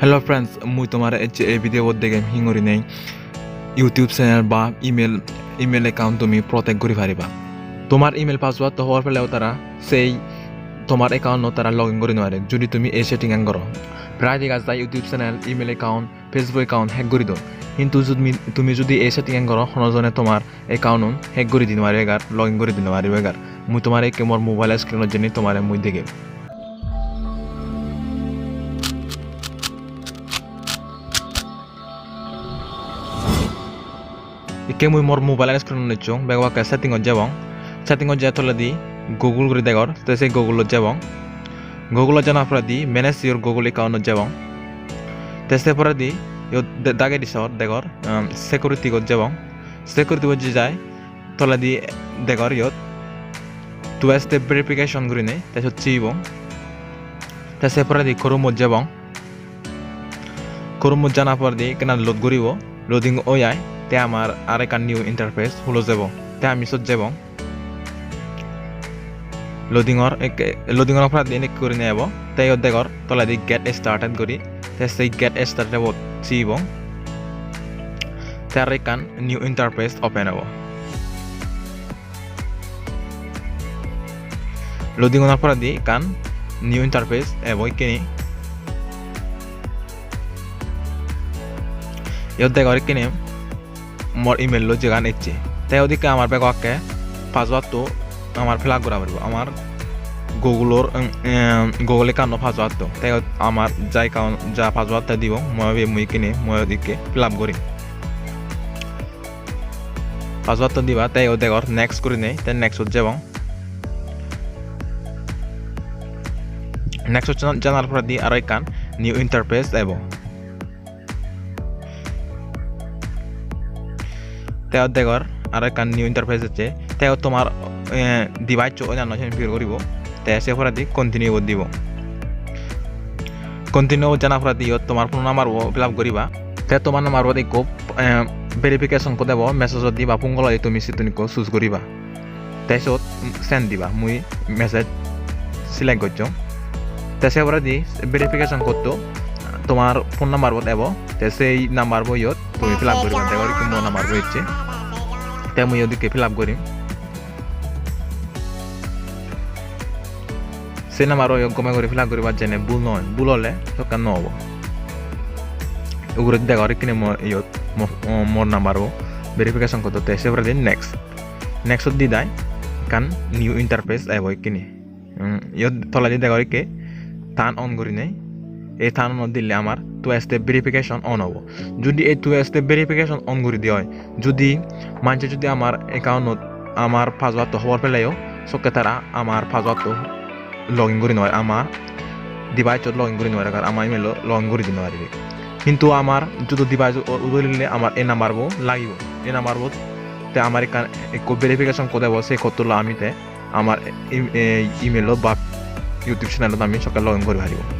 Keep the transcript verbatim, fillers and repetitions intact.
Hello friends, mui tomare ecche ei video bot degem hingurinei YouTube channel ba email, email account tumi protect guri pariba. Tomar email password to hobor peleo tara sei tomar account no tara login guri no pare judi tumi ei setting an goro. Prai dega jai YouTube channel, email account, Facebook account hack guri don. Hintu judi tumi judi ei setting an goro, hono jone tomar account un hack guri di no paribegar, login guri di no paribegar. Mui tomare ekke mor mobile screen ot jeinei tomare mui degem. Ekke mui mor mobile screen ot ecchong, bego bakke setting ot jebong. Setting ot jei toledi Google guri degor, te se Google ot jebong. Google ot jana poredi manage your Google account ot jebong. Te se poredi iyot de-, dagedi sot degor, um, security got jebong. Security bot jei jai toledi degor iyot two step verification gurinei, te siyot sibong. Te se poredi Chrome ot jebong. Chrome ot jana poredi ekkena load guribo, loading oi jai, te amar ar ekkan new interface hulo jebo. Te ami siyot jebong. Loading or ekke, loading or poredi enekke gurinei ebo. Te iyot degor toledi get started guri. Te sei get started bot sibong. Te aro ekkan new interface open obo. Loading onar poredi ekkan new interface ebo ikkini. Iyot degor ikkini mor email lo jegan ecche. Te iyot ikke amar bego akke password to amar fill up gora poribo. Amar Google or, em, em, Google account no password to. Te iyot amar ja account, ja password te dibo. Mui, mui ikkini, mui iyot ikke fill up guri. Password to diba, te iyot degor next gurinei, te next ot jebong. Next ot jan-, janar poredi aro ekkan new interface ebo. Te iyot degor aro ekkan new interface ecche. Te iyot tomar, eh, device-o oinanno siyen fill guribo. Te se poredi continue-bot dibo. Continue-bot jana poredi iyot tomar phone number-bo fill up guriba. Te tomar number-bot ekko, eh, verification code ebo, message-ot diba phone call-ot tumi sittun ekko choose guriba. Te siyot send diba, mui message select gocchong. Te se poredi verification code-to tomar phone number-bot ebo, te sei number-bo iyot tumi fill up guriba, degor ikko mo number-bo ecche. Te mui iyot ikke fill up gurim. Se number-bo iyot gome guri fill up guriba jene bul noi, bul ole sokke no obo. Uguredi degor ikkine mo iyot mo, mo, mor number-bo verification code-to, te se poredi next. Next-ot di dai ekkan new interface ebo ikkini. Hmm, iyot toledi degor ikke turn on gurinei. Ei turn on-ot dile amar two step verification on obo. Judi ei two step verification on guri di oi, judi manje judi amar account-ot amar password-to hobor peleyo, sokke tara amar password-to login guri no pare, amar device-ot login guri no pare, ar amar email-o login guri di no paribe. Hintu amar judo device-o udolile amar ei number-bo lagibo. Ei number-bot te amar ekkan ekko verification code ebo, se code-to loi ami te amar e-, e-, email-ot ba YouTube channel-ot ami sokke login guri paribo.